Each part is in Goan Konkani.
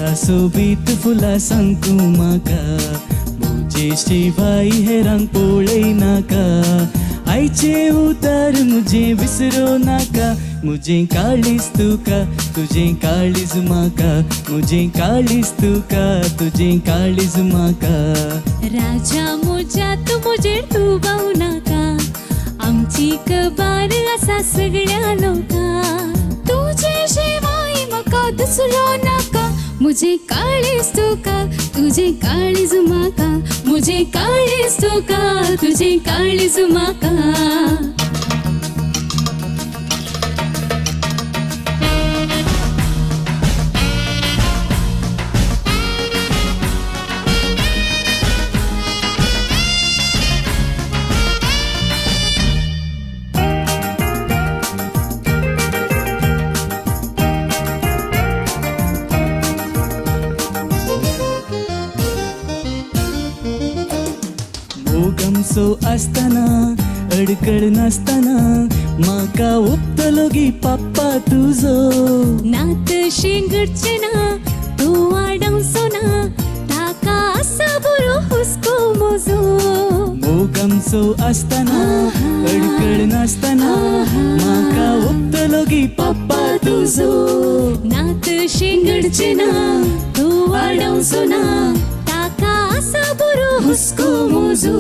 फुलच्या सोबीत फुलां सांग तूं म्हाका, म्हजे शिवाय हेरांक पळय नाका. आयचें उतर म्हजें विसरूं नाका, म्हजें काळीज तुका तुजें काळीज म्हाका, म्हजें काळीज तुका तुजें काळीज म्हाका. राजा म्हज्या तूं म्हजेर तूं बावू नाका, आमची खबर आसा सगळ्या लोकांक. तुजे शिवाय म्हाका दुसरो नाका, म्हजें काळीज तुका तुजें काळीज म्हाका, म्हजें काळीज तुका तुजें काळीज म्हाका. मोगमसो आसतना अडकळ नासतना म्हाका उपतलो गी पप्पा तुजो. नात शिंगडचें ना तूं आडावचो ना, ताका आसा बरो हुस्को म्हजो. मोगमसो आसतना अडकळ नासतना म्हाका उपतलो गी पप्पा तुजो. नात शिंगडचें ना तूं आडावचो ना, ताका आसा बरो हुस्को म्हजो.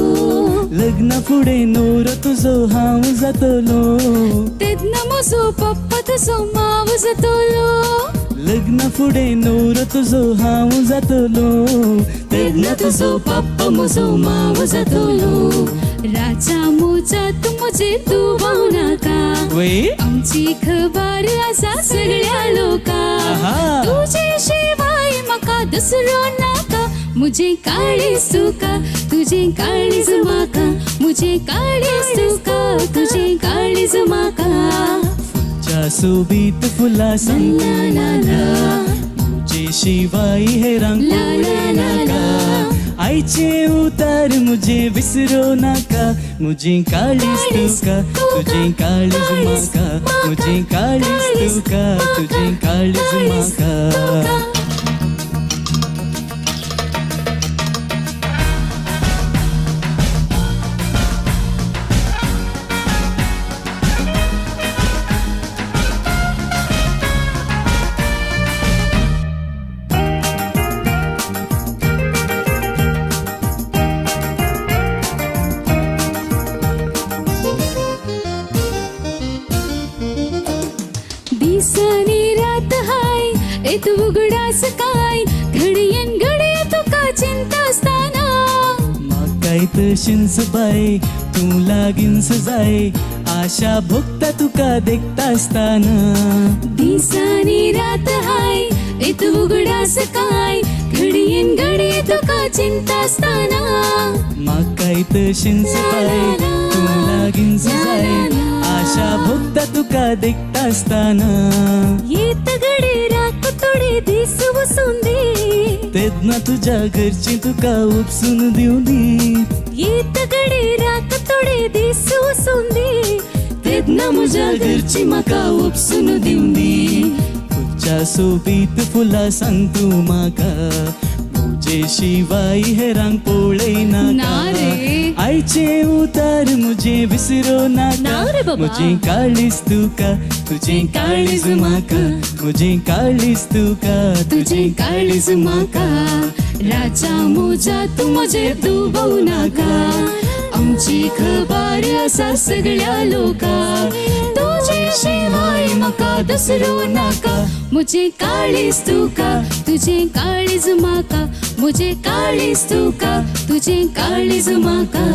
लग्ना फुडें नवरो तुजो हांव जातलो, तेन्ना म्हजो पप्पा तुजो माव जातलो. लग्ना फुडें नवरो तुजो हांव जातलो, तेन्ना तुजो पप्पा म्हजो माव जातलो. राजा म्हज्या तूं म्हजेर तूं बावू नाका, आमची खबर आसा सगळ्या लोकांक. तुजे शिवाय म्हाका दुसरो नाका, म्हजें काळीज तुका तुजें काळीज म्हाका, म्हजें काळीज तुका तुजें काळीज म्हाका. फुलच्या सोबीत फुलां सांग तूं म्हाका, म्हजे शिवाय हेरांक पळय नाका. आयचें उतर म्हजें विसरूं नाका, म्हजें काळीज तुका तुजें काळीज म्हाका, म्हजें काळीज तुका तुजें काळीज म्हाका. दिसांनी रात हाय येत उगडास काय, घडयेन घडये तुका चिंता आसतना. म्हाकाय तशींच बाय तूं लागींच जाय, आशा भोगता तुका देखता आसतना. दिसांनी रात हाय येत उगडास काय, घडयेन घडये तुका चिंता आसतना. म्हाकाय तशींच बाय तूं लागींच जाय, आशा भोगता तुका देखता आसतना. येत घडये रात थोडे दीस वचून दी, तेन्ना तुज्या घरची तुका उपसून दिवं दी. येत घडये रात थोडे दीस वचून दी, तेन्ना म्हज्या घरची म्हाका उपसून दिवं दी. फुलच्या सोबीत फुलां सांग तूं म्हाका, म्हजे शिवाय हेरांक पळय नाका. आयचें उतर म्हजें विसरूं नाका, म्हजें काळीज तुका तुजें काळीज म्हाका, म्हजें काळीज तुका तुजें काळीज म्हाका. राजा म्हज्या तूं म्हजेर तूं बावू नाका, आमची खबर आसा सगळ्या लोकांक. तुजे शिवाय म्हाका दुसरो नाका, म्हजें काळीज तुका तुजें काळीज म्हाका, म्हजें काळीज तुका तुजें काळीज म्हाका.